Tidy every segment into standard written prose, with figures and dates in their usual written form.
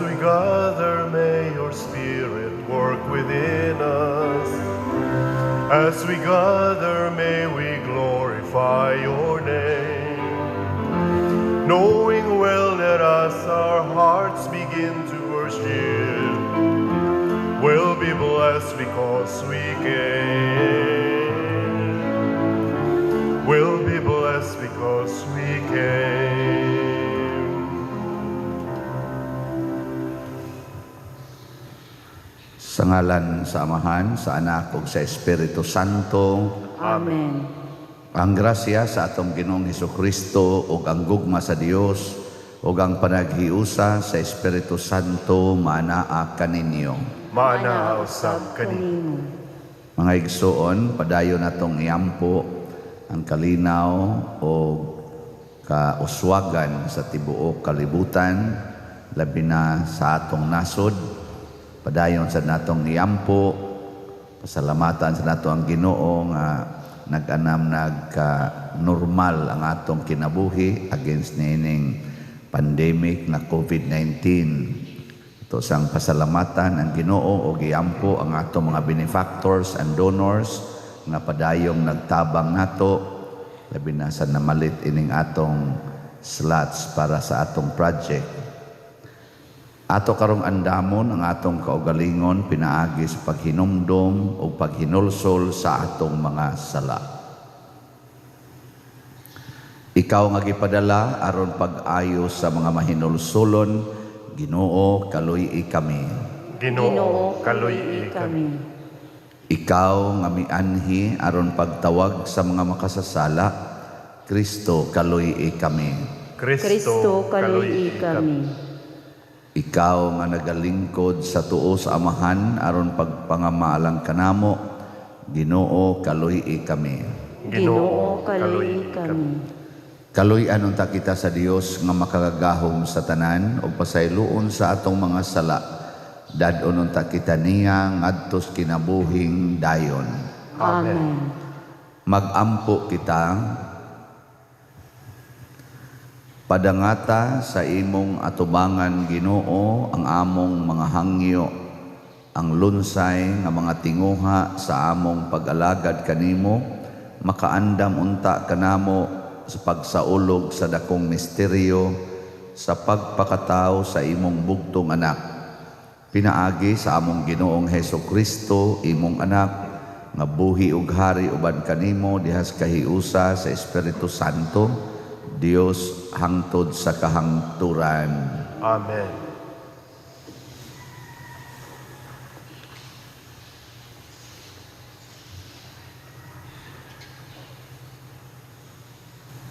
we gather, may your Spirit work within us. As we gather, may we glorify your name. Knowing well that as our hearts begin to worship, we'll be blessed because we came. We'll be blessed because we came. Sa ngalan sa Amahan, sa Anak ug sa Espiritu Santo. Amen. Ang grasya sa atong Ginoong Hesukristo ug ang gugma sa Dios ug ang panaghiusa sa Espiritu Santo maanaa kaninyo. Maanaa usab kanimo. Mga igsoon, padayon natong iampo ang kalinaw o kauswagan sa tibuok kalibutan, labi na sa atong nasod. Padayon sa natong iampo, pasalamatan sa nato ang Ginoo nga nag-anam nagka-normal ang atong kinabuhi against niining pandemic na COVID-19. Ito sang pasalamatan ang Ginoo o giampo ang atong mga benefactors and donors nga padayong nagtabang nato, labi na sa namalit ining atong slots para sa atong project. Ato karong andamon ang atong kaugalingon pinaagi sa paghinumdom o paghinulsol sa atong mga sala. Ikaw nga gipadala aron pag-ayo sa mga mahinulsolon, Ginoo, kaluy-i kami. Ginoo, kaluy-i kami. Ikaw nga mianhi aron pagtawag sa mga makasasala, Kristo, kaluy-i kami. Kristo, kaluy-i kami. Ikaw nga nagalingkod sa tuo sa Amahan aron pagpangamaalang kanamo, Ginoo, kaluy-i kami. Ginoo, kaluy-i kami. Kaluy-an unta kita sa Dios nga makagagahom sa tanan ug pasayloon sa atong mga sala. Dad-on unta kita niya ngadtos kinabuhing dayon. Amen. Magampo kita. Padangata sa imong atubangan, Ginoo, ang among mga hangyo, ang lunsay nga mga tinguha sa among pag-alagad kanimo, makaandam unta kanamo sa pagsaulog sa dakong misteryo sa pagpakatao sa imong bugtong anak. Pinaagi sa among Ginoong Heso Kristo, imong anak, nga buhi ug hari uban kanimo dihas kahiusa sa Espiritu Santo, Dios hangtod sa kahangturan. Amen.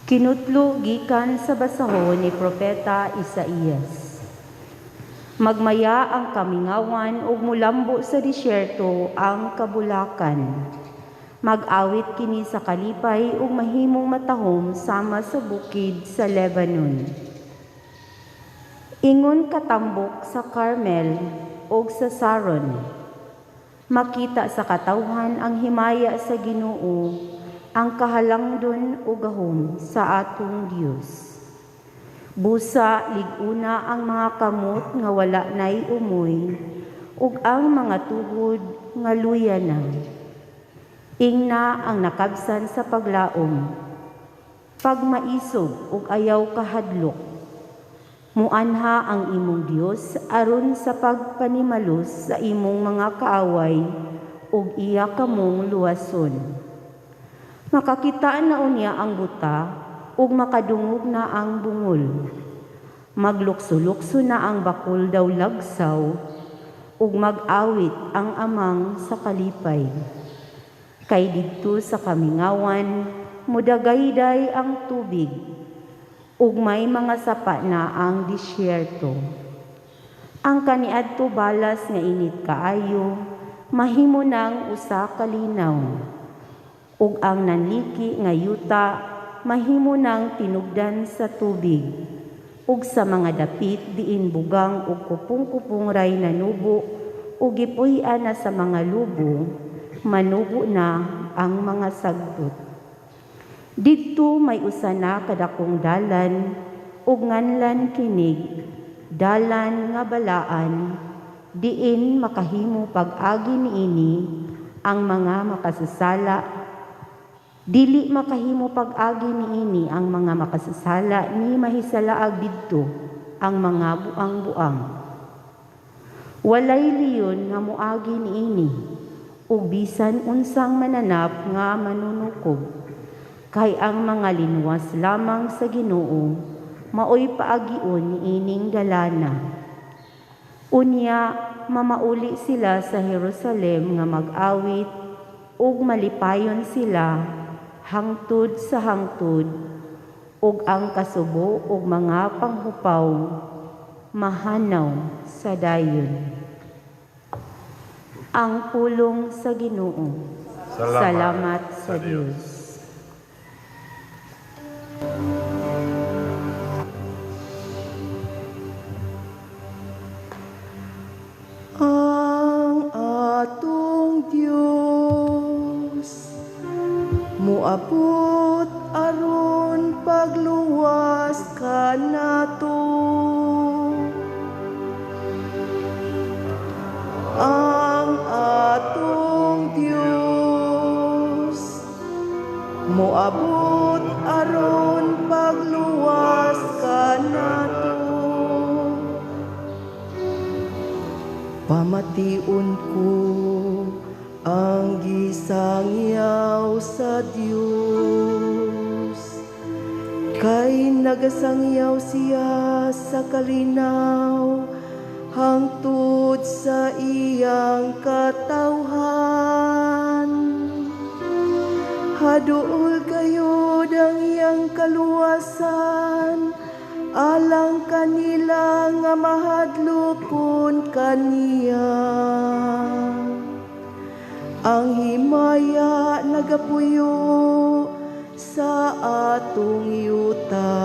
Kinutlo gikan sa basahon ni Propeta Isaías. Magmaya ang kamingawan ug mulambo sa disyerto ang kabulakan. Mag-awit kini sa kalipay ug mahimong matahom sama sa bukid sa Lebanon. Ingon katambok sa Carmel ug sa Saron. Makita sa katawhan ang himaya sa Ginoo, ang kahalangdon ug gahom sa atong Dios. Busa lig-una ang mga kamot nga wala nay umoy ug ang mga tuhod nga luya na. Ingna ang nakabsan sa paglaom, pagmaisog ug ayaw kahadlok. Muanha ang imong Dios aron sa pagpanimalos sa imong mga kaaway ug iya kamong luwason. Makakita na unya ang buta ug makadungog na ang bungol. Maglukso-lukso na ang bakul daw lagsaw ug mag-awit ang amang sa kalipay. Kay didto sa kamingawan, mudagayday ang tubig, ug may mga sapa na ang disyerto. Ang kaniadto balas nga init kaayo, mahimo nang usa ka linaw, ug ang nanliki nga yuta, mahimo nang tinugdan sa tubig, ug sa mga dapit diin bugang ug kupong-kupong ray nanubo, ug gipuy-an na sa mga lubo, manubo na ang mga sagdot. Didto may usa na kadakong dalan ug nganlan kinig Dalan nga balaan, diin makahimo pag-agi niini ang mga makasasala. Dili makahimo pag-agi niini ang mga makasasala, ni mahisalaag didto ang mga buang-buang. Walay leon nga moagi niini, ug bisan unsang mananap nga manunukob. Kay ang mga linwas lamang sa Ginoo maoy paagion niining dalana. Unya mamauli sila sa Jerusalem nga mag-awit ug malipayon sila hangtod sa hangtod, ug ang kasubo ug mga panghupaw mahanaw sa dayon. Ang pulong sa Ginoo. Salamat Salamat sa sa Dios. Ang atong Dios muabot aron pagluwas kanato. Ang atong Dios muabot aron pagluwas kanato. Pamation ko ang gisangyaw sa Dios, kay nagasangyaw siya sa kalinaw hangtod sa iyang katawhan. Haduol gayod ang iyang kaluwasan alang kanila nga mahadlokon kaniya. Ang himaya nagapuyo sa atong yuta.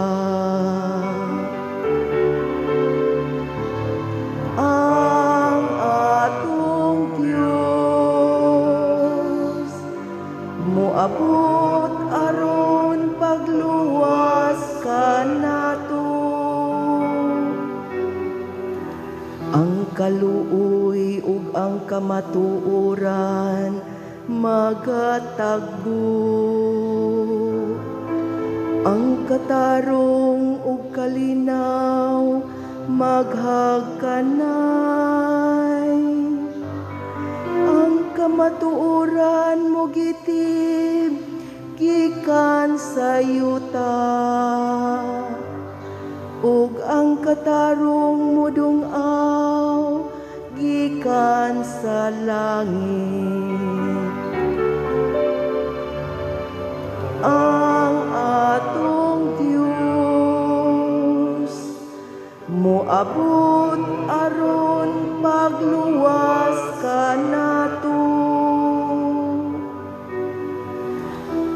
Ang atong Dios muabot aron pagluwas kanato. Ang kaluoy ug ang kamatuoran magatagbo. Ang katarong ug kalinaw maghagkanay. Ang kamatuoran mogitib gikan sa yuta, ug ang katarong modung-aw gikan sa langit. Ang atong Dios muabot aron pagluwas kanato.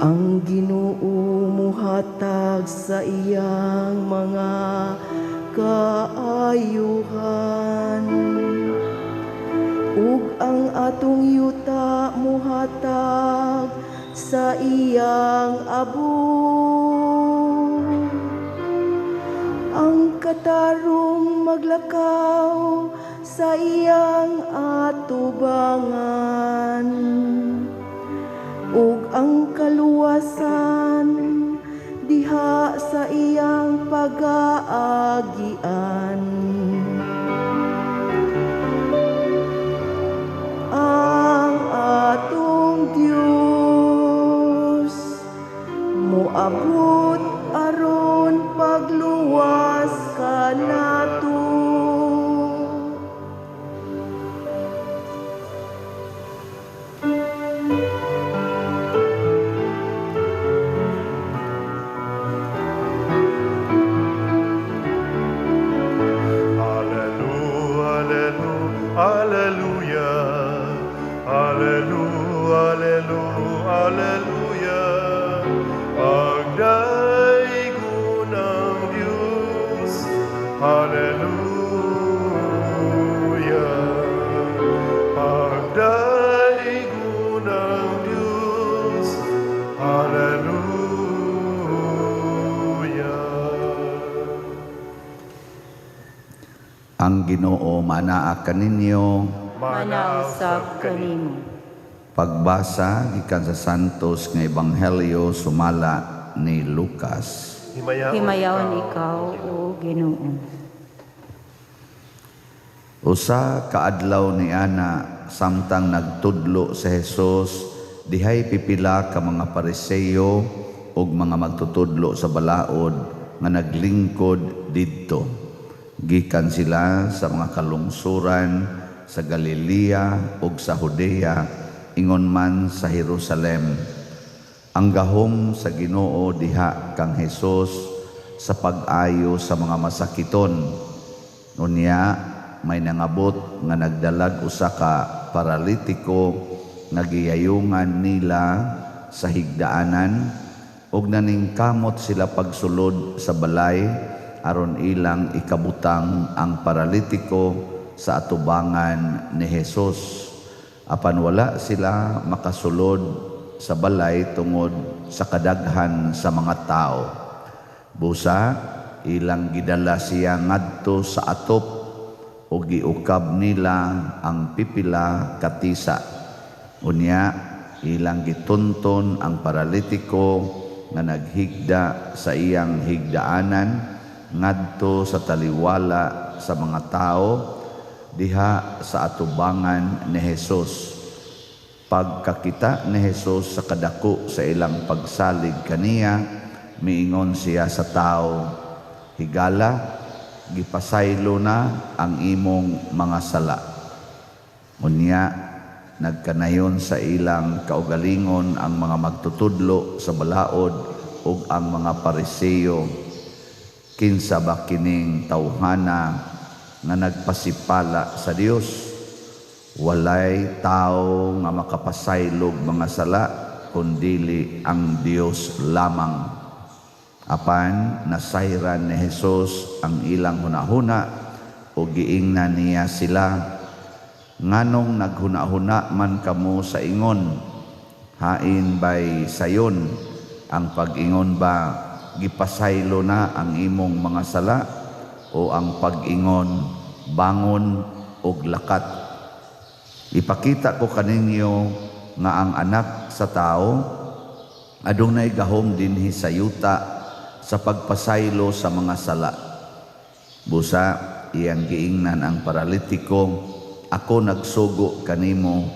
Ang Ginoo muhatag sa iyang mga kaayuhan, ug ang atong yuta muhatag sa iyang abo. Ang katarong maglakaw sa iyang atubangan, ug ang kaluwasan diha sa iyang pagaagian. Ang atong Dios muabot aron pagluwas kanato. Alleluia, alleluia, alleluia, alleluia, alleluia. Pagdaygon ang Diyos, alleluia. Pagdaygon ang Diyos, alleluia. Ginoo maanaa kaninyo. Manausab kanimo. Pagbasa gikan sa Santos nga Ebanghelyo sumala ni Lucas. Himayaon ikaw, o Ginoo. Usa ka adlaw ni ana samtang nagtudlo si Jesus, dihay pipila ka mga Pariseyo ug mga magtutudlo sa balaod nga naglingkod didto. Gikan sila sa mga kalungsuran sa Galilea ug sa Judea, ingon man sa Jerusalem. Ang gahom sa Ginoo diha kang Hesus sa pag-ayo sa mga masakiton. Unya may nangabot nga nagdalag usa ka paralitiko nga giyayungan nila sa higdaanan ug naningkamot sila pagsulod sa balay aron ilang ikabutang ang paralitiko sa atubangan ni Hesus. Apan wala sila makasulod sa balay tungod sa kadaghan sa mga tao. Busa ilang gidala siya ngadto sa atop o giukab nila ang pipila katisa. Unya ilang gitunton ang paralitiko nga naghigda sa iyang higdaanan ngadto sa taliwala sa mga tao diha sa atubangan ni Hesus. Pagkakita ni Hesus sa kadako sa ilang pagsalig kaniya, miingon siya sa tao, "Higala, gipasaylo na ang imong mga sala." Unya nagkanayon sa ilang kaugalingon ang mga magtutudlo sa balaod ug ang mga Pariseyo, "Kinsa ba kining tawhana nga nagpasipala sa Dios? Walay tao nga makapasaylog mga sala kundili ang Dios lamang." Apan nasayran ni Hesus ang ilang hunahuna o giingnan niya sila, "Nganong naghunahuna man kamo sa ingon? Hain bay sayon ang pag-ingon ba gipasaylo na ang imong mga sala, o ang pag-ingon bangon og lakat? Ipakita ko kaninyo nga ang anak sa tao adunay gahom dinhi sa yuta sa pagpasaylo sa mga sala." Busa iyang giingnan ang paralitiko, "Ako nagsugo kanimo,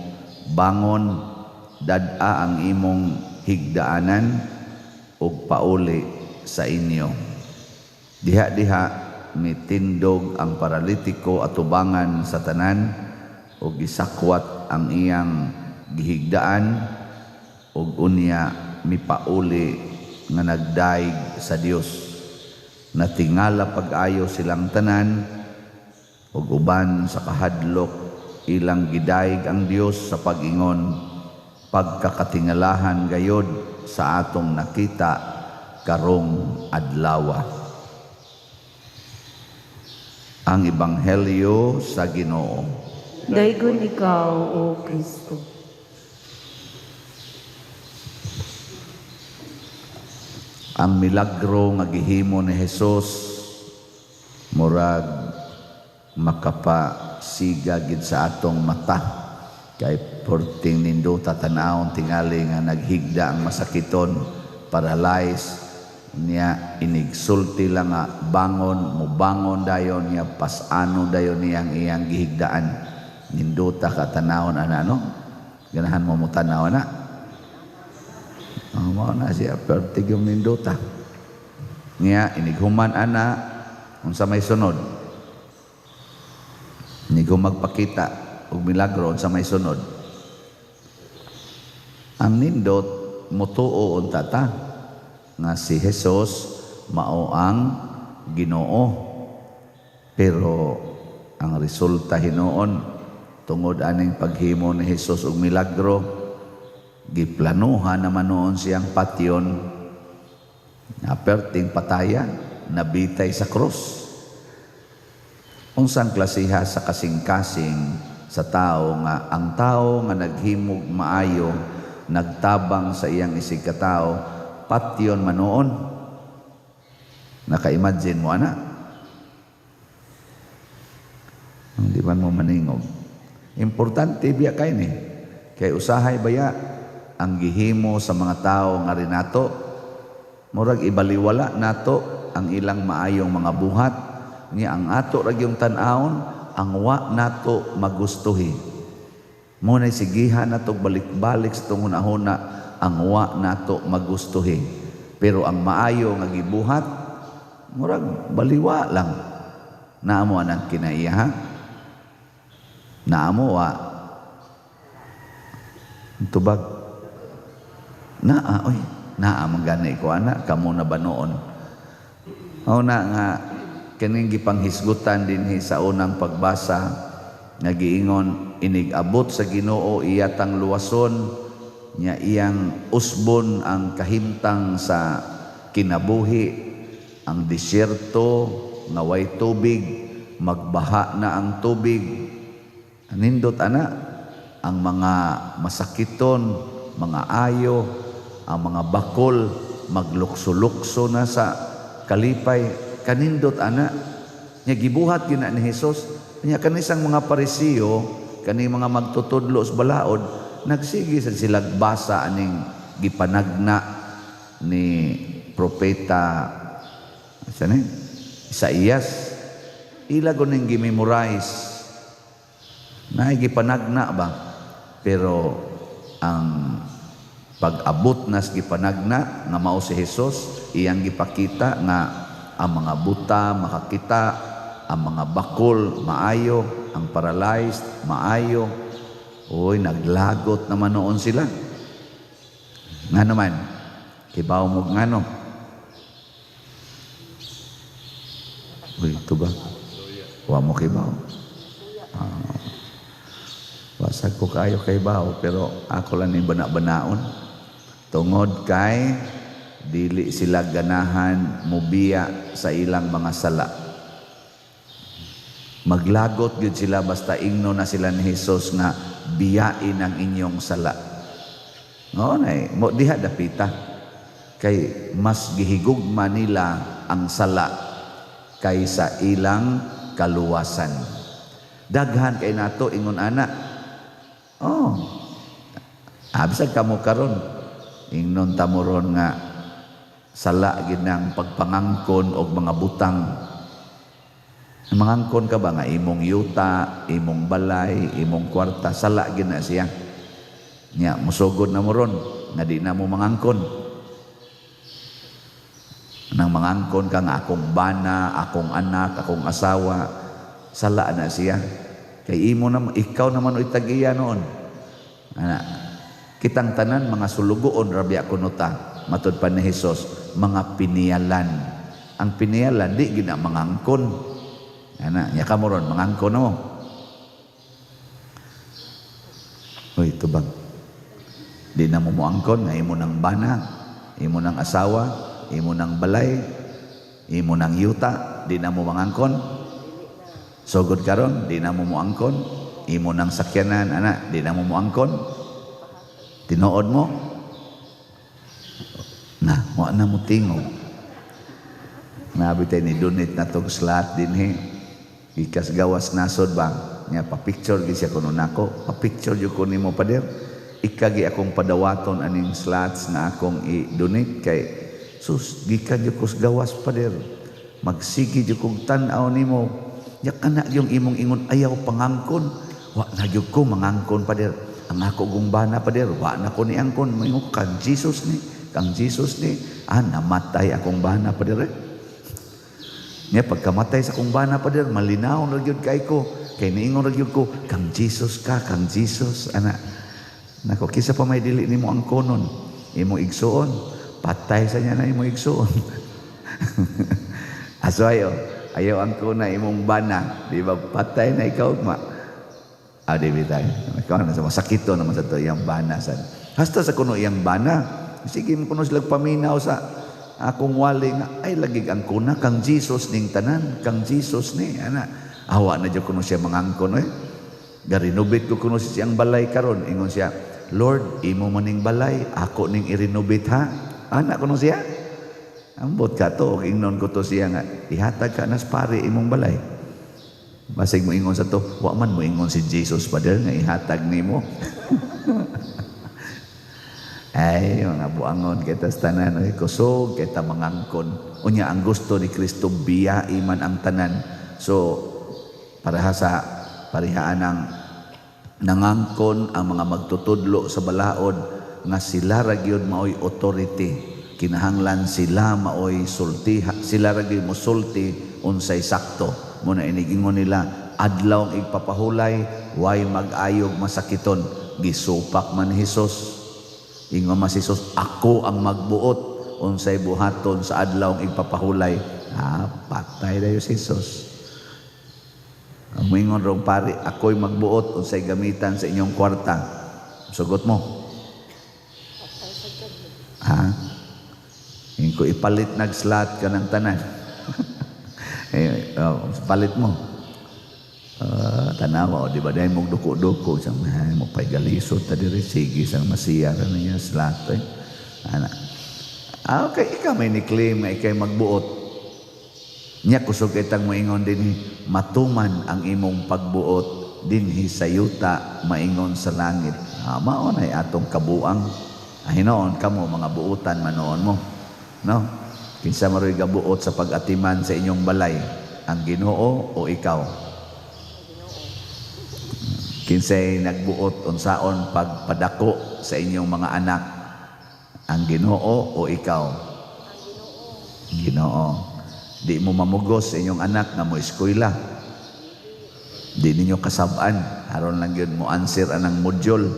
bangon, dad-a ang imong higdaanan ug pauli sa inyo." Diha-diha mitindog ang paralitiko atubangan sa tanan ug gisakwat ang iyang gihigdaan ug unya mipauli nga nagdaig sa Dios. Natingala pag-ayo silang tanan ug uban sa kahadlok ilang gidaig ang Dios sa pag-ingon, "Pagkakatingalahan gayod sa atong nakita karong adlawa." Ang Ebanghelyo sa Ginoo. Daygon ikaw, O Kristo. Ang milagro nga gihimo ni Hesus murag makapasiga gid sa atong mata. Kay perting nindota tan-awon tingali nga naghigda ang masakiton, paralyzed niya, inigsulti lang nga bangon, mubangon dayon niya, pasano dayon niyang iyang gihigdaan. Nindota ka tanawon ana, no? Ganahan mo mo tanaw na. Oh, mao na siya pertig yung nindota. Niya inighuman ana, unsa may sunod? Inighum magpakita og milagro, unsa may sunod? Ang nindot mutuo unta ta nga si Hesus mao ang Ginoo. Pero ang resulta hinuon tungod aning paghimo ni Hesus og milagro, giplanuhan naman noon siyang patyon, aperting pataya, nabitay sa krus. Unsang klasiha sa kasing-kasing sa tao nga ang tao nga naghimog maayo, nagtabang sa iyang isig katao, patyon man noon? Naka-imagine mo ana? Di man mo maningog. Importante biya kay ni. Kay usahay baya ang gihimo sa mga tao nga rinato, murag ibaliwala nato ang ilang maayong mga buhat. Nya ang ato ra gyung tan-awon ang wa nato magustuhi. Mo na sigihan nato balik-balik sa tong hunahuna ang wa nato magustuhi. Pero ang maayo nga gibuhat, murag baliwa lang. Naamo anang kinaiya, ha? Naamo wa? Tubag. Naa, oy. Naa man gani ko ana, kamo na ba noon? Mao na nga kining gipanghisgutan dinhi sa unang pagbasa nga giingon inig-abot sa Ginoo iyatang luwason nya, iyang usbon ang kahimtang sa kinabuhi, ang disyerto nga way tubig, magbaha na ang tubig. Nindot ana ang mga masakiton, mga ayo, ang mga bakol maglukso-lukso na sa kalipay. Kanindot ana nya gibuhat gina ni Hesus. Nya kanisang mga Parisiyo, kani mga magtutudlo sa balaod, nagsige sa silag basa aning gipanagna ni propeta sa ni Isaías. Ila ning gimemorize na gipanagna ba, pero ang pag-abot nas gipanagna nga mao si Hesus, iyang gipakita nga ang mga buta makakita, ang mga bakol maayo, ang paralyzed maayo. Uy, naglagot naman noon sila. Nga naman, kibaw mo ngano? Uy, ito ba? Wa mo kibaw. Basag ko kayo kay baw, pero ako lang ni bana-banaon. Tungod kay dili sila ganahan mubiya sa ilang mga sala. Maglagot gyud sila basta ingno na sila ni Hesus nga biyain ang inyong sala. No, nay, mo diha dapita. Kay mas gihigugma nila ang sala kaysa ilang kaluwasan. Daghan kay nato ingon ana. Oh. Absag kamo karon ingnon ta mo ron nga sala gid nang pagpangangkon og mga butang. Mangangkon ka ba nga imong yuta, imong balay, imong kwarta, sala gid na siya. Nya musugod na mo ron nga di na mo mangangkon. Nang mangangkon ka nga akong bana, akong anak, akong asawa, sala na siya. Kay imo na, ikaw naman oy tag-iya noon. Ana, kitang tanan mga sulugoon rabia kuno ta, matud pa ni Hesus, mga piniyalan. Ang piniyalan di gid na mangangkon. Ana, nya kamo ron mangangkon mo. Uy, tubag. Di na mo moangkon nga imo nang bana, imo nang asawa, imo nang balay, imo nang yuta, di na mo mangangkon. Sugod karon, di na mo moangkon, imo nang sakyanan, ana, di na mo moangkon. Tinuod mo? Na, wa na mo tingog. Nabi tayo ni donate na tong slot dinhi. Ikas gawas nasod ba? Nya pa-picture gi siya kuno nako. Pa-picture jud ko nimo pader. Ikagi akong padawaton aning slots nga akong i-donate kay sus gikan jud ko sa gawas pader. Magsige jud kog tan-aw nimo. Nya kana yung imong ingon ayaw pangangkon. Wa na jud ko mangangkon pader. Ang ako gung bana pader, wa na ko niangkon. Moingon kang Jesus ni, kang Jesus ni. Ah, namatay akong bana pader. Eh. Nya pagkamatay sa akong bana pader, malinaw ra gyud kay ko. Kay niingon ra gyud ko, kang Jesus ka, kang Jesus ana. Nako kisa pa may dili nimo ang konon, imo igsuon, patay sa niya na imo igsuon. Aso ayo, ayaw ang kuna imong bana, di ba patay na ikaw ma. Ah, di bitay. Ikaw na sa masakito naman sa to iyang bana sa. Hasta sa kuno iyang bana, sige mo kuno sila paminaw sa akong wali nga ay lagi ang kuna kang Jesus ning tanan, kang Jesus ni ana. Awa na jud kuno siya mangangkon oy. Garenovate ko kuno siyang balay karon, ingon siya, Lord, imo maning balay, ako ning i-renovate ha. Ana kuno siya. Ambot ka to, ingnon ko to siya nga ihatag ka nas pare imong balay. Basig mo ingon sa to, wa man mo ingon si Jesus, Father, nga ihatag nimo. Ay, mga buangon kita sa tanan, ay, kusog kita mangangkon. Unya ang gusto ni Kristo biyai man ang tanan. So pareha sa parihaan ang nangangkon ang mga magtutudlo sa balaod nga sila ra gyud maoy authority. Kinahanglan sila maoy sulti, sila ra gyud mosulti unsay sakto. Muna inigingon nila, adlaw ang igpapahulay, way mag-ayog masakiton. Gisupak man ni Jesus. Ingon man si Jesus, ako ang magbuot unsay buhaton sa adlaw ang igpapahulay. Ah, patay dayo si Jesus. Ang moingon rong pari, ako'y magbuot unsay gamitan sa inyong kwarta. Sugot mo. Ha? Ingon ko ipalit nag-slot ka ng tanan. Eh, oh, palit mo. Tanawa, o, di ba dahil mong duko-duko, isang, ay, mo pa'y galisod ta diri, sige, isang masiya ra niya slot. Eh. Ana. Ah, okay, ikaw may ni-claim nga ikay magbuot. Nya kusog kitang moingon dinhi, matuman ang imong pagbuot dinhi sa yuta, maingon sa langit. Ah, mao nay atong kabuang. Ah, hinoon kamo mga buutan manoon mo. No? Kinsa maroy gabuot sa pag-atiman sa inyong balay, ang Ginoo o ikaw? Kinsay nagbuot unsaon pagpadako sa inyong mga anak, ang Ginoo o ikaw? Ginoo. Di mo mamugos sa inyong anak nga mo eskwela. Di ninyo kasab-an, aron lang yun mo answer anang module.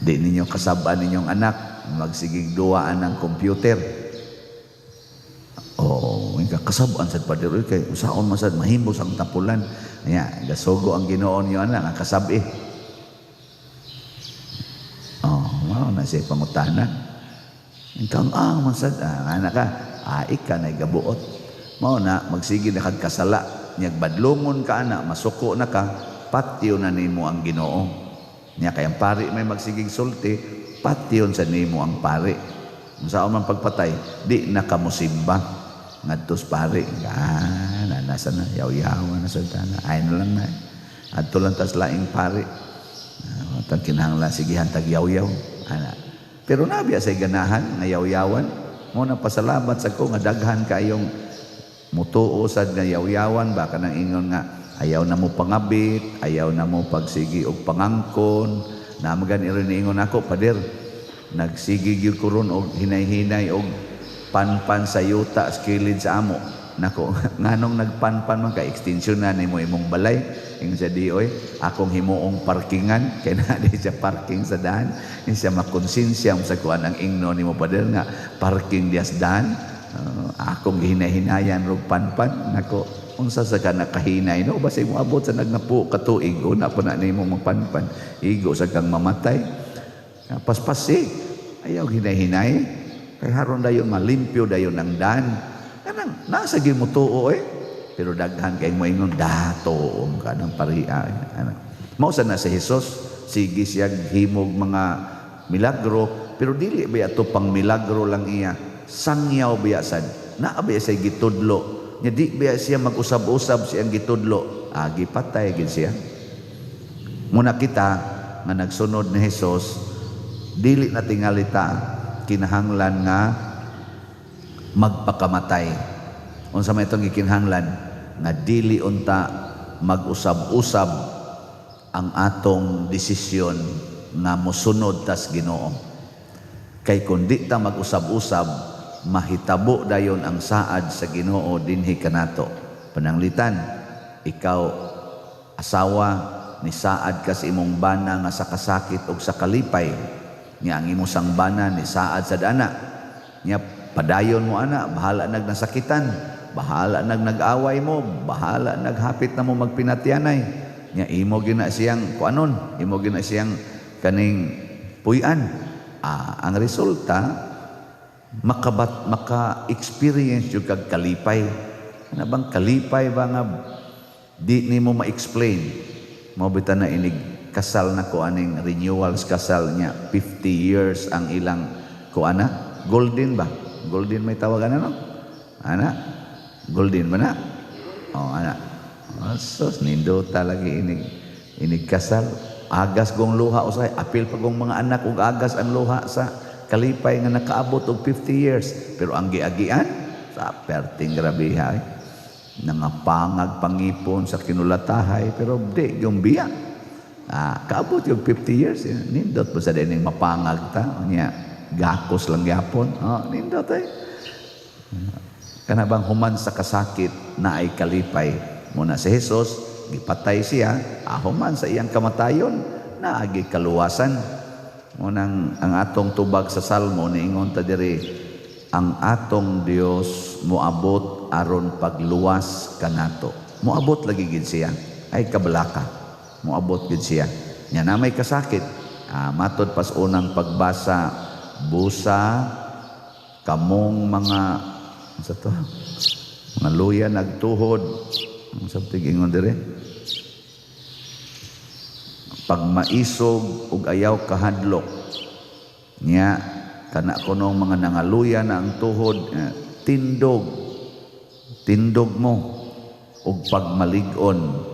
Di ninyo kasab-an ninyong anak magsigig duwa anang computer. Oh, kasab-an sad pader kay usaon man sad mahimos ang tapulan. Nya, gasugo ang Ginoo niyo anak ang kasabi. Oh, mao na siya pangutana. Ikaw ang man sad ah, anak ka, ah, ika na gabuot. Mao na magsige na kag kasala, nya badlongon ka ana, masuko na ka, patyon na nimo ang Ginoo. Nya kay ang pari may magsigig sulti, patyon sa nimo ang pari. Unsaon man pagpatay, di na ka mosimba ngadto sa pari. Ah, nasa na, yaw-yaw na sa tana. Ay na lang na. Adto lang tas laing pari. Ah, tang kinahanglan sigihan tag yaw-yaw. Ana. Pero nabiya say ganahan nga yaw-yawan. Mo na pasalamat sa ko nga daghan kayong mutuo sad nga yaw-yawan ba kanang ingon nga ayaw na mo pangabit, ayaw na mo pagsigi og pangangkon. Namagan iron ingon ako, pader. Nagsigi gyud ko ron og hinay-hinay og panpan sa yuta sa kilid sa amo. Nako, nganong nagpanpan man ka, extension na nimo imong balay. Ingon siya di oy, akong himuong parkingan kay na di siya parking sa daan. Ingon siya makonsensya mo sa kuan ang ingno nimo pader nga parking dias daan. Akong gihinay-hinayan rog panpan. Nako, unsa sa ka nakahinay no basig mo abot sa nagnapo ka tuig una pa na nimo magpanpan. Igo sa kang mamatay. Paspasi ayaw hinay-hinay. Kay haron dayon malimpyo dayon ang daan. Kanang nasa gyud mo tuo eh. Pero daghan kay mo ingon dato ka ng pariha. Ana. Mao sa na si Jesus, sige siya himog mga milagro, pero dili ba ato pang milagro lang iya. Sangyaw biya sad. Naa biya siya gitudlo. Nya di biya siya mag-usab-usab siyang gitudlo. Ah, gipatay gid siya. Muna kita nga nagsunod ni Jesus, dili na tingali ta kinahanglan nga magpakamatay. Unsa may itong gikinahanglan nga dili unta mag-usab-usab ang atong desisyon nga mosunod tas Ginoo. Kay kun di ta mag-usab-usab, mahitabo dayon ang saad sa Ginoo dinhi kanato. Pananglitan, ikaw asawa ni saad ka sa imong bana nga sa kasakit og sa kalipay. Nya ang imo sang bana ni saad sa dana. Nya padayon mo ana, bahala nag nasakitan, bahala nag nag-away mo, bahala naghapit na mo magpinatyanay. Nya imo gina siyang kuanon, imo gina siyang kaning puy-an. Ah, ang resulta makabat maka-experience jud kag kalipay. Ana bang kalipay ba nga di nimo ma-explain? Mao bitaw na inig kasal na ko aning renewals kasal niya 50 years ang ilang kuana, golden ba? Golden may tawag ana no? Ana? Golden ba na? Oh, ana. Sus, nindota lagi inig inig kasal. Agas gong luha usay, apil pa gong mga anak ug agas ang luha sa kalipay nga nakaabot og 50 years. Pero ang giagian sa perting grabeha eh. Nangapangag pangipon sa kinulatahay pero di yung biya. Ah, kaabot yung 50 years eh. Nindot po sa dining mapangag ta unya gakos lang gyapon. Oh, nindot eh. Kana bang human sa kasakit na ay kalipay. Muna si Jesus, gipatay siya, human sa iyang kamatayon, naagi kaluwasan. Munang ang atong tubag sa Salmo, niingon ta diri, ang atong Dios moabot aron pagluwas kanato. Moabot lagi gid siya. Ay kabalaka. Moabot gid siya. Nya na may kasakit. Matod pas unang pagbasa, busa kamong mga sa to, mga luya nagtuhod. Ang sabtig ingon dire, pagmaisog ug ayaw kahadlok nya kana kunong mga nangaluya na ang tuhod, tindog tindog mo ug pagmalig-on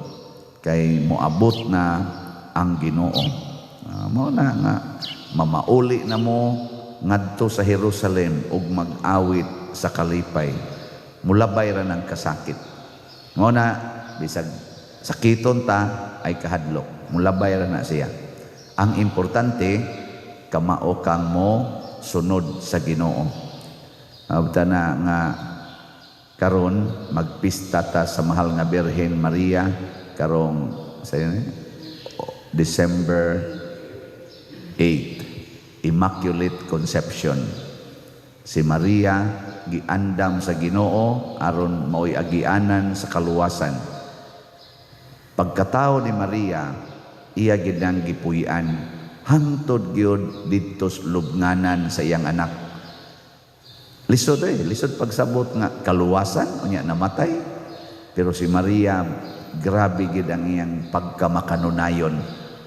kay moabot na ang Ginoo. Mao na nga mamauli na mo ngadto sa Jerusalem ug mag-awit sa kalipay. Mulabay ra ng kasakit. Mao na bisag sakiton ta ay kahadlok. Mulabay ra na siya. Ang importante kamao kang mo sunod sa Ginoo. Abta na nga karon magpista ta sa mahal nga Birhen Maria karong sa December 8, Immaculate Conception. Si Maria giandam sa Ginoo aron mao'y agianan sa kaluwasan. Pagkatao ni Maria, iya gid nang gipuy-an hangtod gyud didto sa lubnganan sa iyang anak. Lisod eh, lisod pagsabot nga kaluwasan unya namatay. Pero si Maria, grabe gid ang iyang pagkamakanunayon.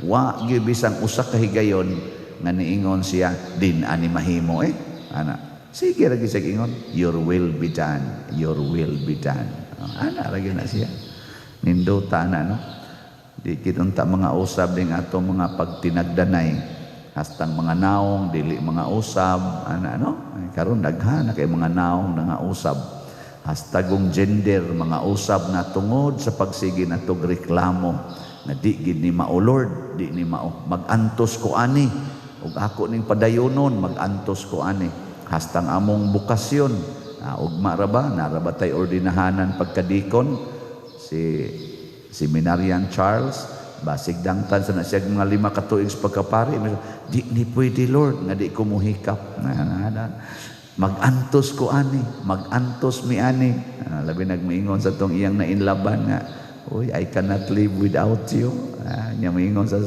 Wa gyud bisang usa ka higayon nga niingon siya din ani mahimo eh. Ana, sige ra gyud siya ingon, your will be done, your will be done. Ana ra gyud na siya. Nindota na no. Di kinunta mga usab ding atong mga pagtinagdanay. Hastang mga naong dili mga usab ana no. Ay, karon daghan na kay mga naong nga usab. Hastagong gender mga usab na tungod sa pagsige natog reklamo na di gid ni mao Lord, di ni mao. Magantos ko ani ug ako ning padayonon, magantos ko ani. Hastang among bukasyon, ugma ra ba, nara ba tay ordinahanan pagkadikon si Seminarian Charles, basig dangtan sa na siya mga 5 ka tuig sa pagkapari, di ni pwede Lord nga di ko muhikap. Magantos ko ani, magantos mi ani. Labi nagmiingon sa tong iyang nainlaban nga, uy, I cannot live without you. Nya miingon sa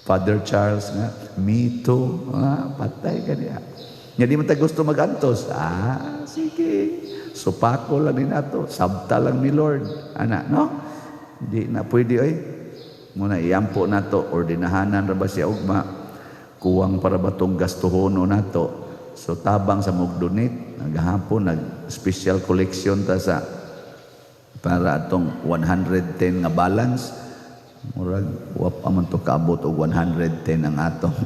Father Charles nga, me too. Patay ka niya. Nya di man ta gusto magantos. Sige. Supako lang ni nato, sabta lang ni Lord. Ana, no? Di na pwede oy. Muna iampo nato, ordinahanan ra ba siya ugma? Kuwang para ba tong gastuhono nato? So tabang sa mugdonate, naghapon nag special collection ta sa para atong 110 nga balance. Murag wa pa man to kaabot og 110 ang atong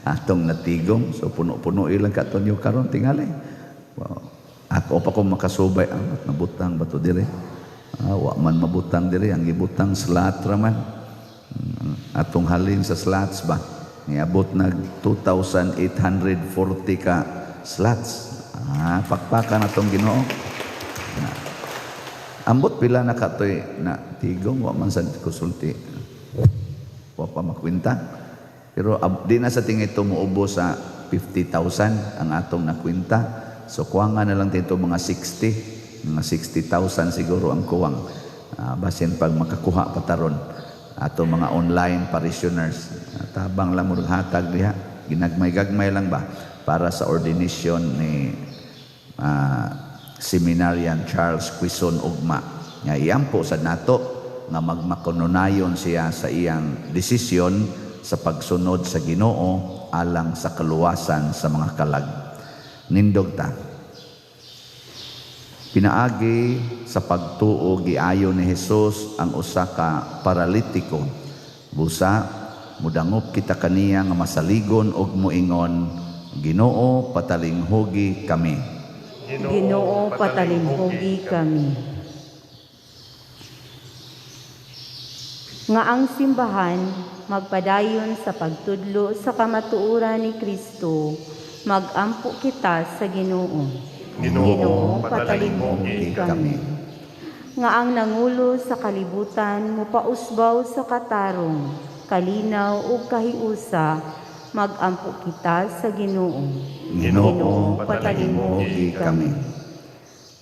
atong natigom. So puno-puno ilang katon karon tingali. Wow. Ako pa ko makasubay ang nabutang ba to dire? Wa man mabutang dire, ang gibutang slot ra man. Atong halin sa slots ba? Niabot nag 2,840 ka slots. Pakpakan atong Ginoo. Ambot pila na katoy na tigong wa man sa kusulti. Wa pa makwinta. Pero di na sa tingin ito muubo sa 50,000 ang atong nakwinta. So kuwanga na lang dito mga 60, mga 60,000 siguro ang kuwang. Basin pag makakuha pa taron ato mga online parishioners. Tabang lang murag hatag diha, ginagmay-gagmay lang ba para sa ordination ni Seminarian Charles Quezon Ugma. Nga iyampo sa nato nga magmakununayon siya sa iyang desisyon sa pagsunod sa Ginoo alang sa kaluwasan sa mga kalag. Nindog ta. Pinaagi sa pagtuo giayo ni Hesus ang usa ka paralitiko. Busa mudangop kita kaniya nga masaligon og moingon, Ginoo, patalinghugi kami. Ginoo, patalinghugi kami. Nga ang simbahan magpadayon sa pagtudlo sa kamatuoran ni Kristo, magampo kita sa Ginoo. Ginoo, patalinghugi kami. Nga ang nangulo sa kalibutan mopausbaw sa katarong, kalinaw ug kahiusa, magampo kita sa Ginoo. Ginoo, patalinghugi kami.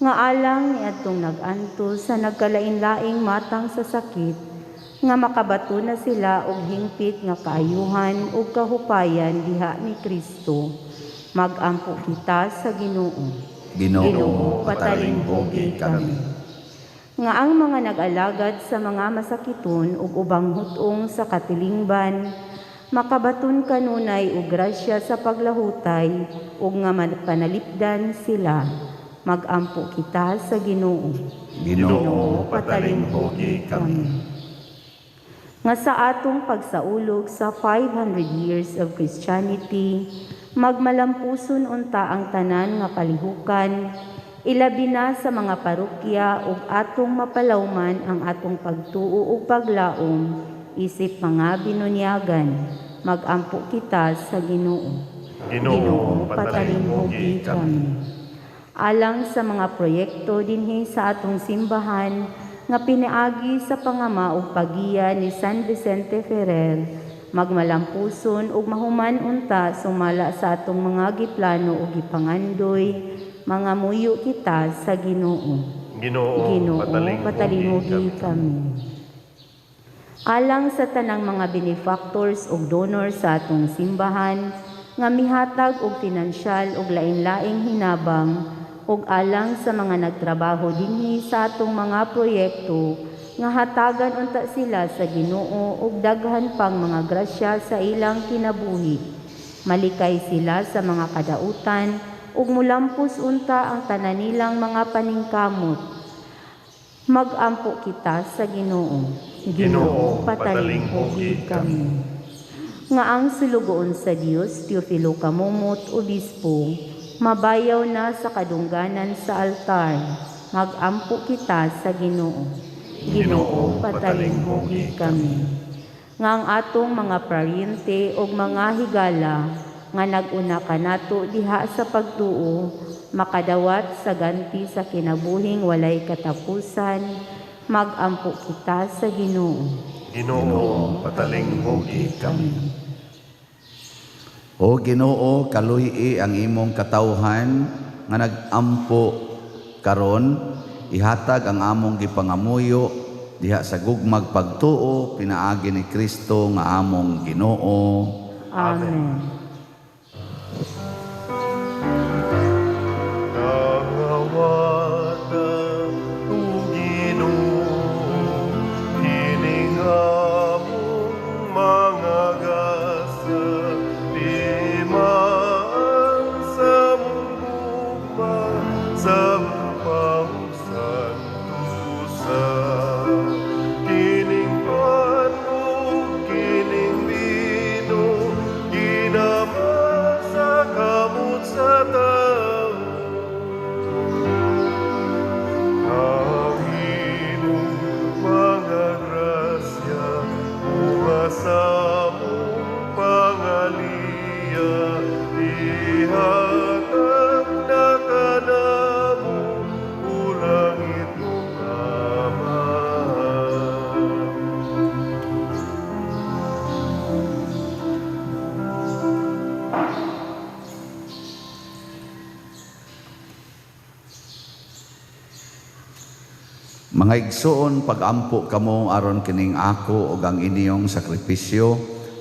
Nga alang niadtong nag-antos sa nagkalain-laing matang sa sakit, nga makabato na sila og hingpit nga kaayuhan ug kahupayan diha ni Kristo, magampo kita sa Ginoo. Ginoo, patalinghugi kami. Nga ang mga nag-alagad sa mga masakiton ug ubang hutong sa katilingban, makabaton kanunay og grasya sa paglahutay ug nga panalipdan sila, magampo kita sa Ginoo. Ginoo, patalinghugi kami. Nga sa atong pagsaulog sa 500 years of Christianity, magmalampuson unta ang tanan nga kalihukan, ilabi na sa mga parokya ug atong mapalawman ang atong pagtuo ug paglaom isip mga binunyagan, magampo kita sa Ginoo. Ginoo, patalinghugi kami. Alang sa mga proyekto dinhi sa atong simbahan nga pinaagi sa pangama ug pagiya ni San Vicente Ferrer, magmalampuson ug mahuman unta sumala sa atong mga giplano ug gipangandoy, mga muyo kita sa Ginoo. Ginoo, patalinghugi kami. Alang sa tanang mga benefactors ug donors sa atong simbahan nga mihatag og pinansyal ug lain-laing hinabang, ug alang sa mga nagtrabaho dinhi sa atong mga proyekto nga hatagan unta sila sa Ginoo ug daghan pang mga grasya sa ilang kinabuhi. Malikay sila sa mga kadautan ug mulampos unta ang tanan nilang mga paningkamot. Magampo kita sa Ginoo. Ginoo, patalinghugi kami. Nga ang sulugoon sa Dios, Teofilo Camomot, Obispo, mabayaw na sa kadungganan sa altar. Magampo kita sa Ginoo. Ginoo, patalinghugi kami. Nga ang atong mga paryente ug mga higala nga nag-una kanato diha sa pagtuo, makadawat sa ganti sa kinabuhing walay katapusan, magampo kita sa Ginoo. Ginoo, patalinghugi kami. O Ginoo, kaluhi ang imong katawhan nga nag-ampo karon, ihatag ang among gipangamuyo diha sa gugmag pagtuo pinaagi ni Kristo nga among Ginoo. Amen. Mga igsoon, pag-ampo kamo aron kining ako ug ang inyong sakripisyo,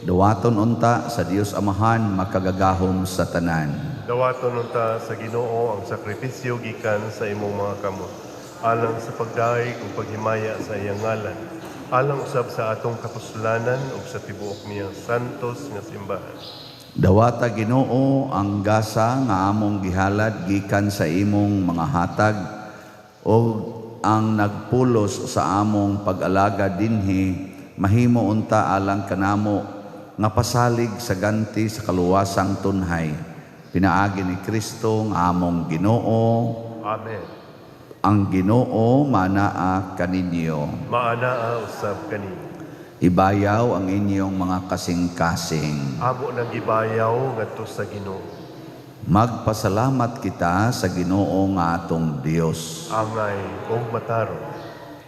dawaton unta sa Dios Amahan makagagahom sa tanan. Dawaton unta sa Ginoo ang sakripisyo gikan sa imong mga kamot, alang sa pagdaig ug paghimaya sa iyang ngalan, alang usab sa atong kapuslanan ug sa tibuok niyang santos nga simbahan. Dawata Ginoo ang gasa nga among gihalad gikan sa imong mga hatag, O ang nagpulos sa among pag-alaga dinhi mahimo unta alang kanamo nga pasalig sa ganti sa kaluwasang tunhay. Pinaagi ni Kristo nga among Ginoo. Amen. Ang Ginoo manaa kaninyo. Maanaa usab kanimo. Ibayaw ang inyong mga kasing-kasing. Amo nang gibayaw ngadto sa Ginoo. Magpasalamat kita sa Ginoo nga atong Dios. Angay og matarong.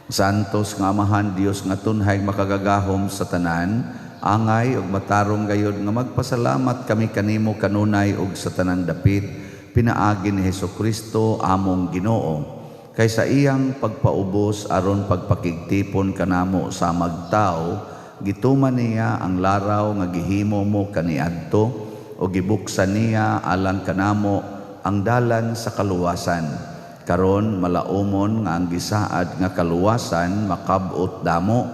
Santos nga Amahan, Dios nga tunhay makagagahom sa tanan, angay og matarong gayod nga magpasalamat kami kanimo kanunay og sa tanang dapit, pinaagi ni Hesukristo among Ginoo. Kay sa iyang pagpaubos aron pagpakigtipon kanamo sa magtao, gituman niya ang laraw nga gihimo mo kaniadto o gibuksan niya alang kanamo ang dalan sa kaluwasan. Karon malaumon nga ang gisaad nga kaluwasan makab-ot damo.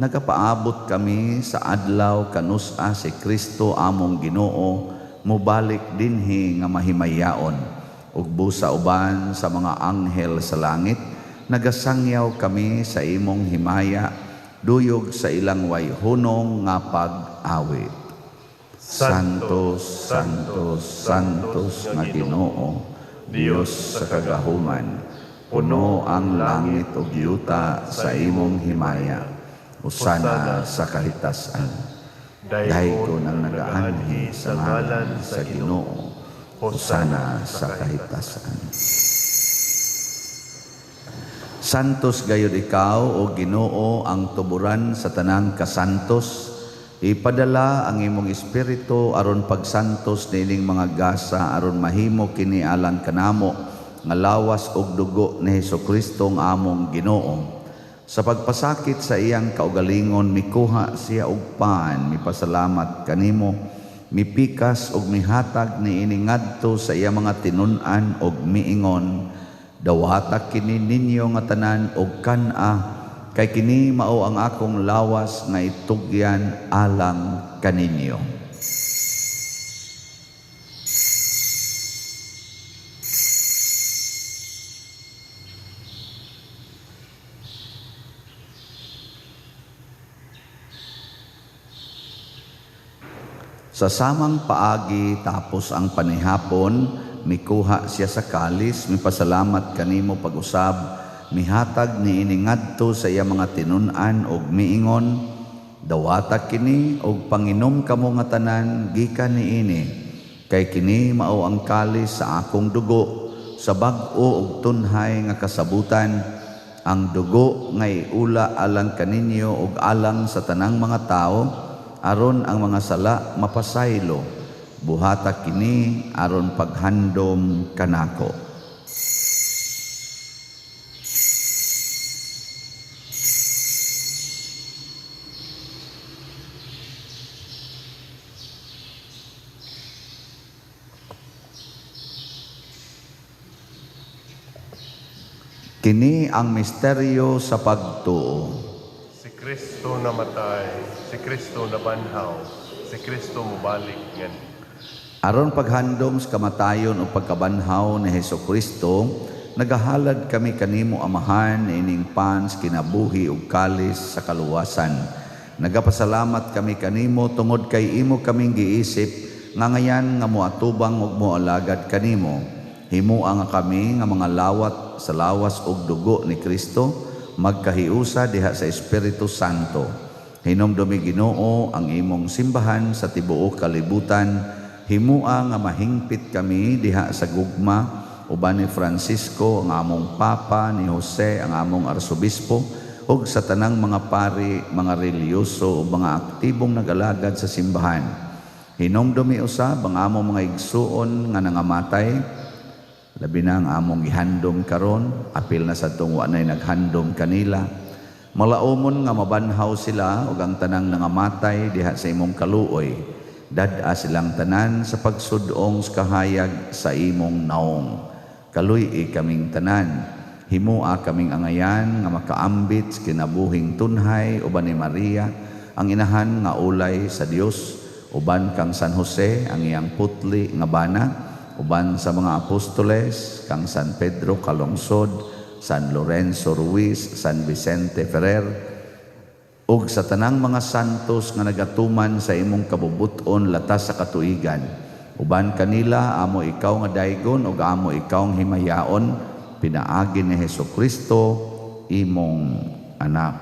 Nagapaabot kami sa adlaw kanus-a si Kristo among Ginoo mobalik dinhi nga mahimayaon. Ug busa uban sa mga anghel sa langit, nagasangyaw kami sa imong himaya, duyog sa ilang wayhunong nga pag-awit. Santos, Santos, Santos nga Ginoo, Dios sa kagahuman, puno ang langit ug yuta sa imong himaya. Usana sa kahitasan. Daygon ang nagaanhi sa ngalan sa Ginoo. Hosana sa kahitasan. Santos gayud ikaw o Ginoo ang tuburan sa tanang kasantos. Ipadala ang imong espiritu aron pagsantos niining mga gasa aron mahimo kini alang kanamo nga lawas ug dugo ni Hesukristo ang among Ginoo. Sa pagpasakit sa iyang kaugalingon mikuha siya og pan, mipasalamat kanimo, mipikas og mihatag niini ngadto sa iyang mga tinun-an og miingon, dawata kini ninyo nga tanan og kan-a, kay kini mao ang akong lawas nga itugyan alang kaninyo. Sa samang paagi tapos ang panihapon, mikuha siya sa kalis, mipasalamat kanimo pag-usab, mihatag niini ngadto sa iya mga tinun-an og miingon, dawata kini og panginom kamo nga tanan gikan niini, kay kini mao ang kalis sa akong dugo, sa bag-o og tunhay nga kasabutan, ang dugo nga iula alang kaninyo og alang sa tanang mga tawo, aron ang mga sala mapasaylo. Buhata kini aron paghandom kanako. Kini ang misteryo sa pagtuo. Si Kristo namatay, si Kristo nabanhaw, si Kristo mobalik ngan. Aron paghandom sa kamatayon o pagkabanhaw ni Hesukristo, nagahalad kami kanimo Amahan ining pans kinabuhi ug kalis sa kaluwasan. Nagapasalamat kami kanimo tungod kay imo kaming giisip nga ngayan nga moatubang ug moalagad kanimo. Himua nga kami nga mga lawat sa lawas ug dugo ni Kristo, magkahiusa diha sa Espiritu Santo. Hinumdumi Ginoo ang imong simbahan sa tibuok kalibutan. Himua nga mahingpit kami diha sa gugma uban ni Francisco ang among Papa, ni Jose ang among Arsobispo, ug sa tanang mga pari, mga relihiyoso ug mga aktibong nagalagad sa simbahan. Hinumdumi usab ang among mga igsuon nga nangamatay, labi na ang among gihandom karon, apil na sa tong wa nay naghandom kanila. Malaumon nga mabanhaw sila ug ang tanang nangamatay diha sa imong kaluoy. Dad-a silang tanan sa pagsudong sa kahayag sa imong naong. Kaluy-i kaming tanan, himua kaming angayan nga makaambit sa kinabuhing tunhay uban ni Maria, ang inahan nga ulay sa Dios, uban kang San Jose ang iyang putli nga bana, uban sa mga apostoles, kang San Pedro kalungsod, San Lorenzo Ruiz, San Vicente Ferrer, ug sa tanang mga santos nga nagatuman sa imong kabubut-on latas sa katuigan. Uban kanila amo ikaw nga daygon ug amo ikaw nga himayaon pinaagi ni Hesukristo imong anak.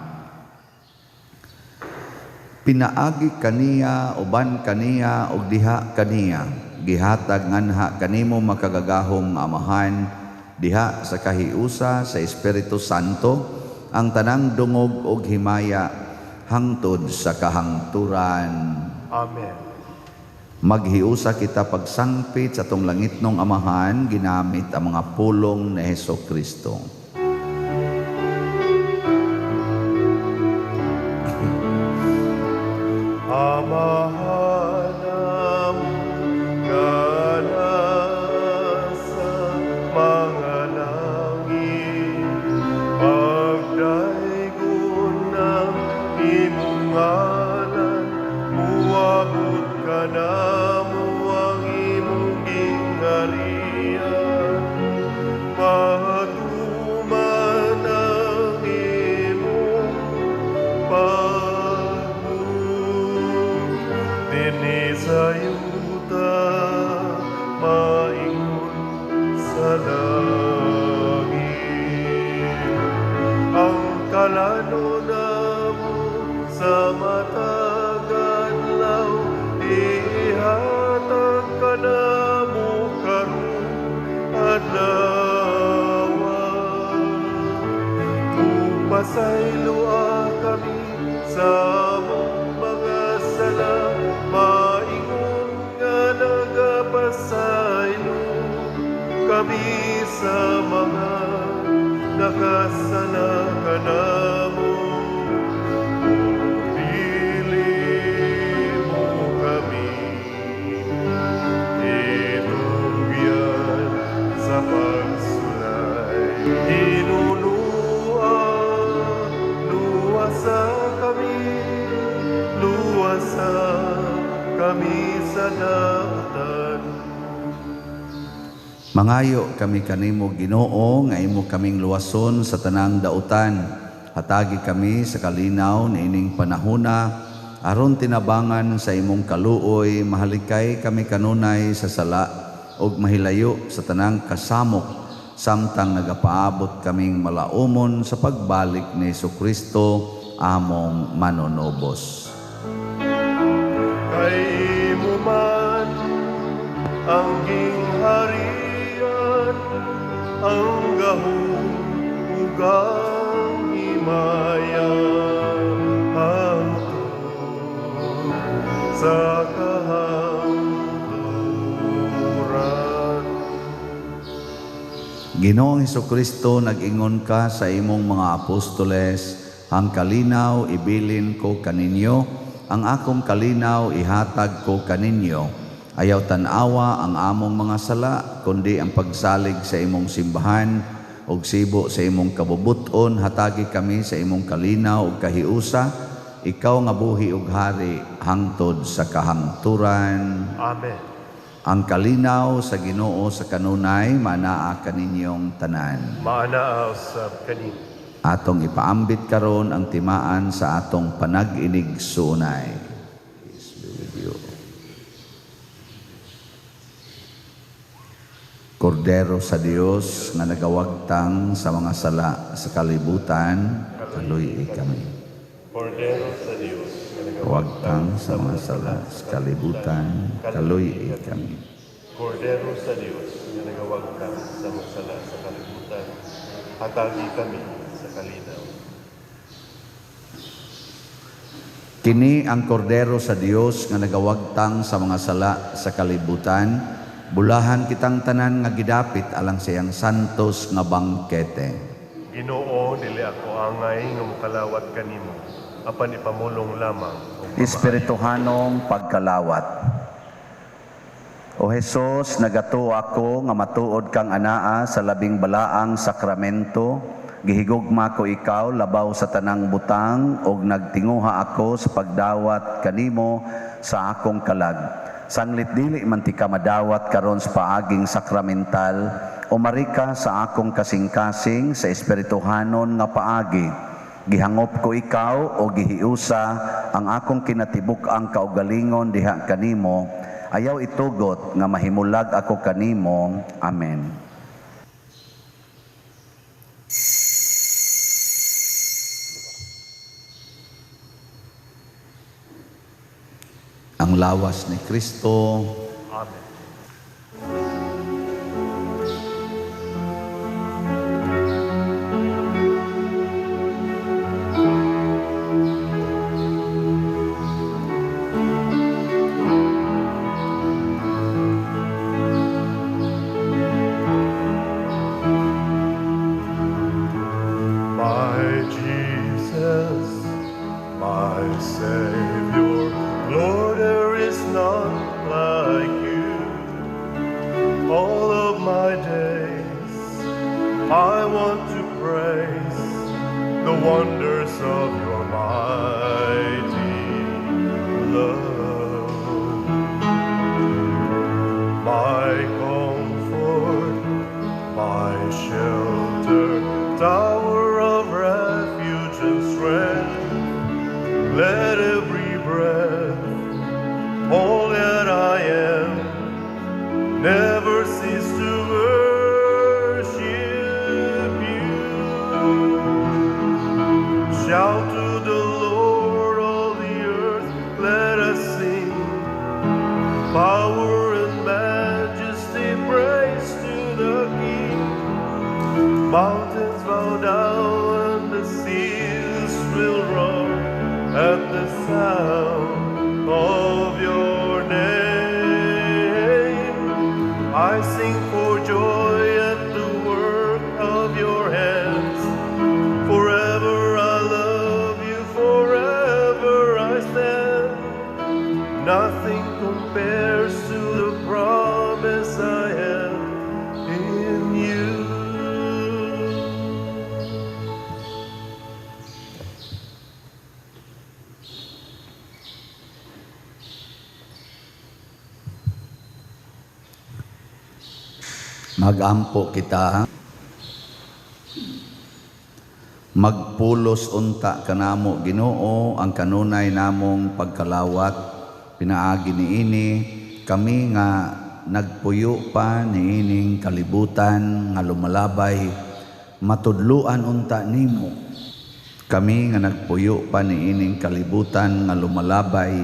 Pinaagi kaniya, uban kaniya ug diha kaniya, gihatag nganha kanimo makagagahom nga Amahan diha sa kahiusa sa Espiritu Santo ang tanang dungog ug himaya hangtod sa kahangturan. Amen. Maghiusa kita pagsangpit sa atong langitnong Amahan ginamit ang mga pulong ni Hesukristo. Amahan among nga nasa mga langit, pagdaygon ang imong ngalan, muabot kanamo ang imong gingharian, matuman ang imong pagbuot dinhi sa yuta, maingon sa langit. Ang kalano namo sa matag adlaw, ihatag kanamo karong adlaw. Ug pasayloa kami sa among mga sala, maingon nga nagapasaylo kami sa mga nakasala kanamo. Dili mo kami itugyan sa pagsulay. Hinunua, luwasa kami, luwasa kami sa dautan. Mangayo kami kanimo Ginoo nga imo kaming luwason sa tanang dautan. Hatagi kami sa kalinaw niining panahona aron tinabangan sa imong kaluoy, mahalikay kami kanunay sa sala ug mahilayo sa tanang kasamok samtang nagapaabot kaming malaumon sa pagbalik ni Hesukristo among manunubos. Kay imo man ang gingharian, ang gahom ug ang himaya hangtod sa kahangturan. Ginoong Hesukristo, nag-ingon ka sa imong mga apostoles, ang kalinaw ibilin ko kaninyo, ang akong kalinaw ihatag ko kaninyo. Ayaw tan-awa ang among mga sala, kundi ang pagsalig sa imong simbahan ug sibo sa imong kabubuton, hatagi kami sa imong kalinaw ug kahiusa, ikaw nga buhi ug hari hangtod sa kahangturan. Amen. Ang kalinaw sa Ginoo sa kanunay manaa kaninyong tanan. Maanaa usab kanimo. Atong ipaambit karon ang timaan sa atong panag-inig-suunay. Peace be with you. Kordero sa Dios nga nagawagtang sa mga sala sa kalibutan, kaluy kami. Kordero sa Dios nga Nagawagtang sa mga sala sa kalibutan, kaluy kami. Kordero sa Dios nga nagawagtang sa mga sala sa kalibutan, hatagi kami sa kalinaw. Kini ang kordero sa Dios nga nagawagtang sa mga sala sa kalibutan, bulahan kitang tanan nga gidapit alang sa iyang santos nga bangkete. Ginoo, dili ako angay nga mokalawat kanimo, apan ipamulong lamang og Espirituhanong pagkalawat. O Hesus, nagatuo ako nga matuod kang anaa sa labing balaang sakramento. Gihigugma ko ikaw labaw sa tanang butang ug nagtinguha ako sa pagdawat kanimo sa akong kalag. Sanglit dili man ti ka madawat karon sa paaging sakramental, Umari ka sa akong kasing-kasing sa espirituhanon nga paagi. Gihangop ko ikaw o gihiusa ang akong kinatibuk-ang kaugalingon diha kanimo. Ayaw itugot nga mahimulag ako kanimo. Amen. Ang lawas ni Kristo. Amen. My Jesus, my Savior, Lord, there is none like you. All of my days, I want to praise the wonders of your mighty love. My comfort, my shelter, tower of refuge and strength. Let every breath, all that I am, never cease to worship you. Shout to the Lord, all the earth, let us sing. Power and majesty, praise to the King. Mountains bow down and the seas will roar at the sound of your name. I sing for joy at the work of your hands. Forever I love you, forever I stand. Nothing compares to the promise I have in you. Magampo kita. Magpulos unta kanamo Ginoo ang kanunay namong pagkalawat pinaagi niini kami nga nagpuyo pa niining kalibutan nga lumalabay matudluan unta nimo. Kami nga nagpuyo pa niining kalibutan nga lumalabay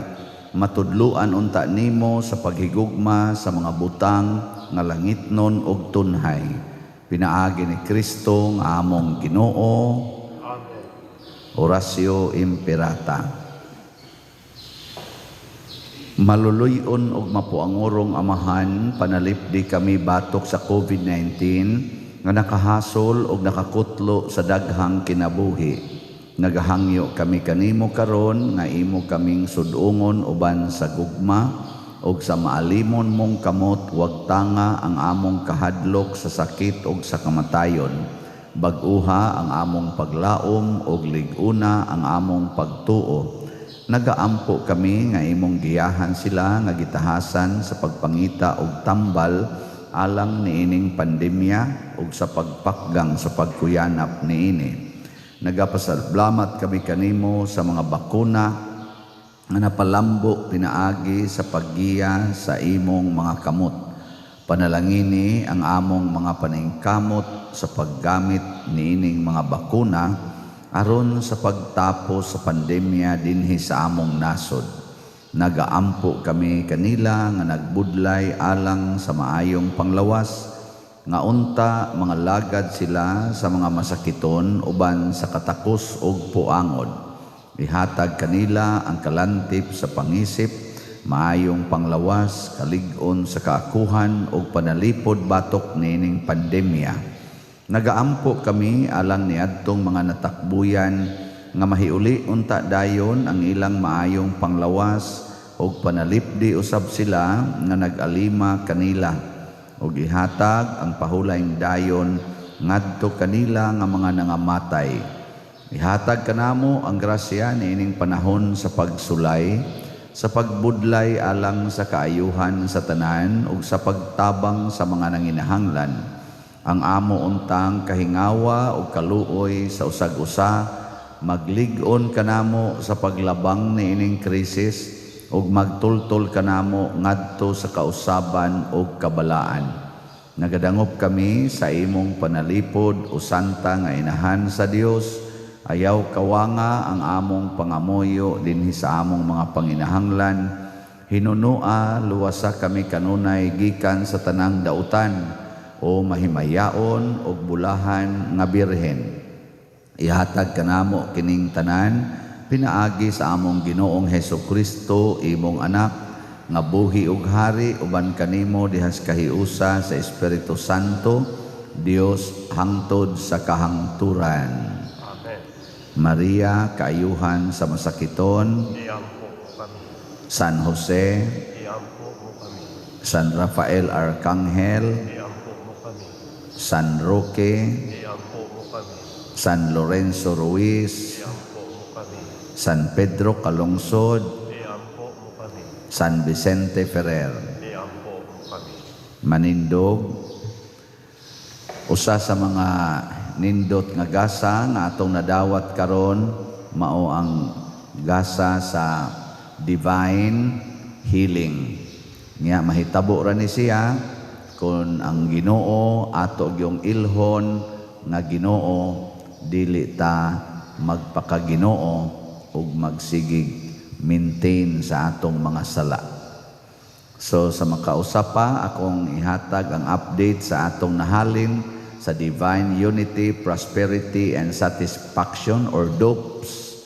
matudluan unta nimo sa paghigugma sa mga butang nga langitnon ug tunhay. Pinaagi ni Kristo nga among Ginoo. Amen. Oratio Imperata. Maluluy-on ug mapuangurong Amahan, panalipdi kami batok sa COVID-19 nga nakahasol ug nakakutlo sa daghang kinabuhi. Nagahangyo kami kanimo karon nga imo kaming sudungon uban sa gugma ug sa maalimon mong kamot, wag tanga ang among kahadlok sa sakit ug sa kamatayon. Bag-uha ang among paglaom ug lig-una ang among pagtuo. Nagaampo kami nga imong giyahan sila nga gitahasan sa pagpangita og tambal alang niining pandemya ug sa pagpakgang sa pagkuyanap niini. Nagapasalamat kami kanimo sa mga bakuna nga napalambo pinaagi sa paggiya sa imong mga kamot. Panalangini ang among mga paningkamot sa paggamit niining mga bakuna aron sa pagtapos sa pandemya dinhi sa among nasod. Nagaampo kami kanila nga nagbudlay alang sa maayong panglawas, nga unta mga lagad sila sa mga masakiton uban sa katakos ug puangod. Ihatag kanila ang kalantip sa pangisip, maayong panglawas, kalig-on sa kaakuhan ug panalipod batok niining pandemya. Nagaampo kami alang niadtong mga natakbuyan nga mahiuli unta dayon ang ilang maayong panglawas ug panalipdi usab sila nga nag-alima kanila ug ihatag ang pahulayng dayon ngadto kanila nga mga nangamatay. Ihatag kanamo ang grasya niining panahon sa pagsulay, sa pagbudlay alang sa kaayuhan sa tanan ug sa pagtabang sa mga nanginahanglan. Ang amo untang kahingawa ug kaluoy sa usag-usa maglig-on kanamo sa paglabang niining krisis ug magtultol kanamo ngadto sa kausaban ug kabalaan. Nagadangop kami sa imong panalipod o santa nga inahan sa Dios. Ayaw kawanga ang among pangamuyo dinhi sa among mga panginahanglan. Hinunua, luwasa kami kanunay gikan sa tanang dautan o mahimayaon og bulahan nga birhen. Ihatag kanamo kining tanan pinaagi sa among Ginoong Hesus Kristo, imong anak, nga buhi ug hari uban kanimo dihas kahiusa sa Espiritu Santo, Dios hangtod sa kahangturan. Amen. Maria, kaayuhan sa masakiton. Iampo mo kami. San Jose, Iampo mo kami. San Rafael Arcangel, Iampo mo kami. San Roque, Iampo mo kami. San Lorenzo Ruiz, Iampo mo kami. San Pedro Calungsod, Iampo mo kami. San Vicente Ferrer. Iampo mo kami. Manindog, usa sa mga nindot nga gasa nga atong nadawat karon mao ang gasa sa divine healing. Nga mahitabo ra ni siya kung ang Ginoo ato gyung ilhon nga Ginoo, dili ta magpakaginoo ug magsigig maintain sa atong mga sala. So sa makausa pa, akong ihatag ang update sa atong nahalin sa Divine Unity, Prosperity and Satisfaction or DOPS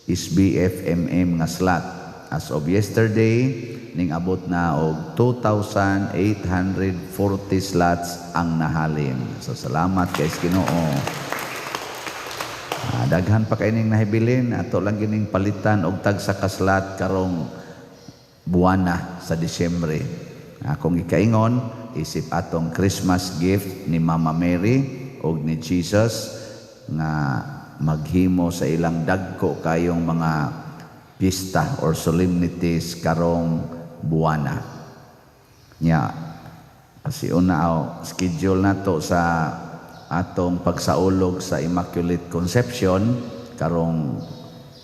is BFMM nga slot. As of yesterday, ning abot na og 2,840 slots ang nahalin. So salamat kay Ginoo. Daghan pa kay ning nahibilin, ato lang gining palitan og tagsa ka slot karong buwana sa Disyembre. Akong gikaingon, isip atong Christmas gift ni Mama Mary og ni Jesus nga maghimo sa ilang dagko kayong mga pista or solemnities karong buwana. Nya kasi una aw, schedule nato sa atong pagsaulog sa Immaculate Conception karong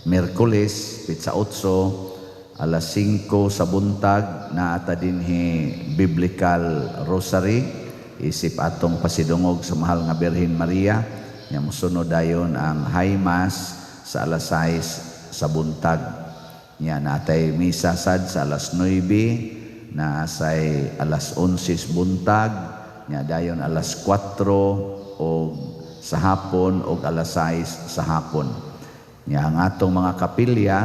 Miyerkules, petsa 8, alas 5 sa buntag, naata dinhi Biblical Rosary isip atong pasidungog sa mahal nga Birhen Maria. Nya mosunod dayon ang High Mass sa alas 6 sa buntag. Nya natay misa sad sa alas 9, naasay alas 11 buntag, nya dayon alas 4 og sa hapon og alas 6 sa hapon. Nya ang atong mga kapilya,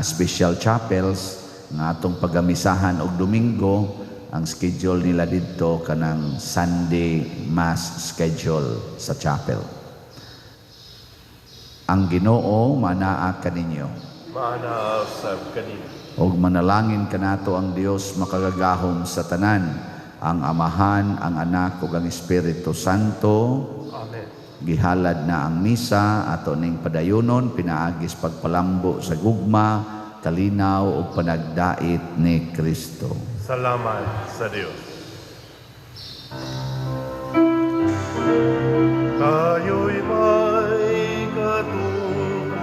special chapels nga atong pagamisahan og Domingo, ang schedule nila didto kanang Sunday Mass schedule sa chapel. Ang Ginoo manaa kaninyo. Maanaa sab kanimo. Og manalangin kanato ang Dios makagagahom sa tanan, ang Amahan, ang Anak ug ang Espiritu Santo. Amen. Gihalad na ang misa ato ning padayunon pinaagis pagpalambo sa gugma, kalinaw ug panagdait ni Kristo. Salamat sa Dios. Tayo'y may katungkulan.